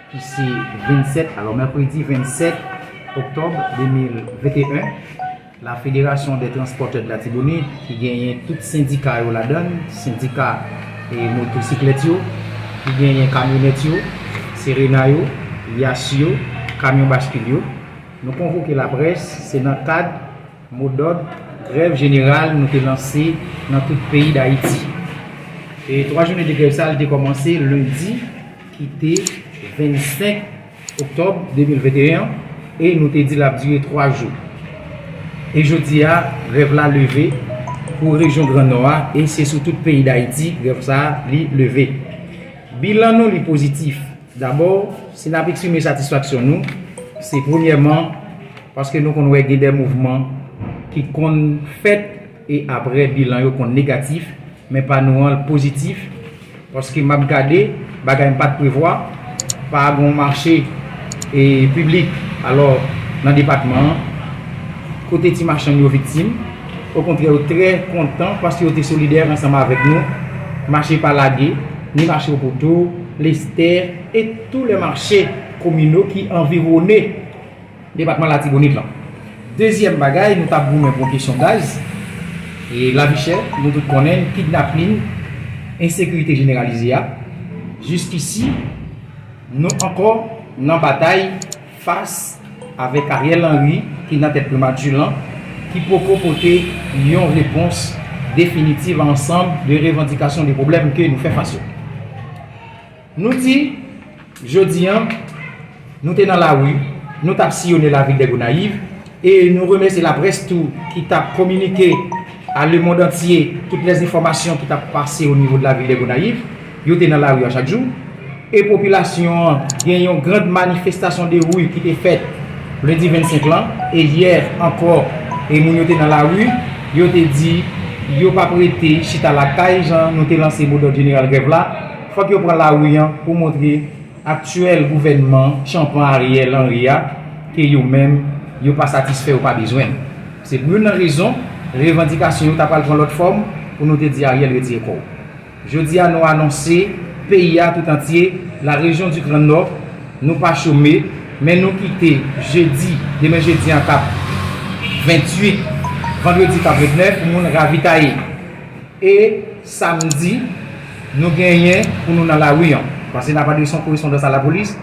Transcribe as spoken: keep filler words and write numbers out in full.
Ki se vennsèt, alò, mèkredi vennsèt oktòb de mil venteyen, la Fédération des Transporteurs de Latibonite, ki genyen tout sendika yo ladan l, sendika e motosiklèt yo, ki genyen kamyonèt yo, Serena yo, Yash yo, kamyon baskil yo, nou konvoke laprès, se nan kad modòd grèv jeneral nou te lanse nan tout peyi Dayiti. E twa jounen de grèv sa a, li te kòmanse lendi, ki te vennsenk oktòb de mil venteyen, e nou te di l ap dire twa jou. E jodi a, grèv la leve pou rejyon Gran Nò a, e se sou tout peyi Dayiti, grèv sa a, li leve. Bilan nou, li pozitif. Dabò, si n ap eksprime satisfaksyon nou, se premyèman, paske nou konn wè gen de mouvman ki konn fèt e apre bilan yo konn negatif, men pa nou an l pozitif, paske m ap gade bagay m pa t prevwa, pa gen yon mache e piblik, alò, nan depatman an, kote ti machann yo viktim. Okontrè, yo trè kontan paske yo te solidè ansanm avèk nou. Mache pa lage, ni mache Okoto, Lestè, e tou lè mache kominal ki anviwone depatman Latibonit lan. Dezyèm bagay, nou t ap goumen pou yon kesyon gaz. E lavi chè, nou tout konnen l, kidnapin, ensekirite jeneralize a. Jiskisi, nou ankò nan batay fas avèk Ariel Henry ki nan tèt primati lan, ki poko pote yon repons definitif a ansanm de revandikasyon, de pwoblèm ke nou fè fas yo. Nou di, jodi a, nou te nan lari, nou t ap siyonnen lavil de Gonayiv, e nou remèsye laprès tou ki t ap kominike a lemonn antye tout lèzenfòmasyon ki t ap pase o nivo de lavil de Gonayiv. Yo te nan lari a chak jou. E popilasyon an, gen yon grand manifestasyon de ri ki te fèt lendi vennsenk lan, e yè ankò, e moun yo te nan lari, yo te di yo p ap rete chita lakay, jan nou te lanse modòd jeneral grèv la. Fòk yo pran lari an pou montre aktyèl gouvènman chanpan Ariel Henry a ke yo menm, yo pa satisfè, yo pa bezwen l. Se pou youn nan rezon, revandikasyon yo ta pral pran lòt fòm pou nou te di Ariel retire kò w. Jodi a, nou anonse peyi a tout antye, la région du Grand Nord, nou pa chome, men nou kite jedi, demen jedi an k ap venntuit, vandredi k ap vennèf, pou moun ravitaye. E samdi, nou genyen pou nou nan lari an. Paske n ap adrese yon korespondans a lapolis,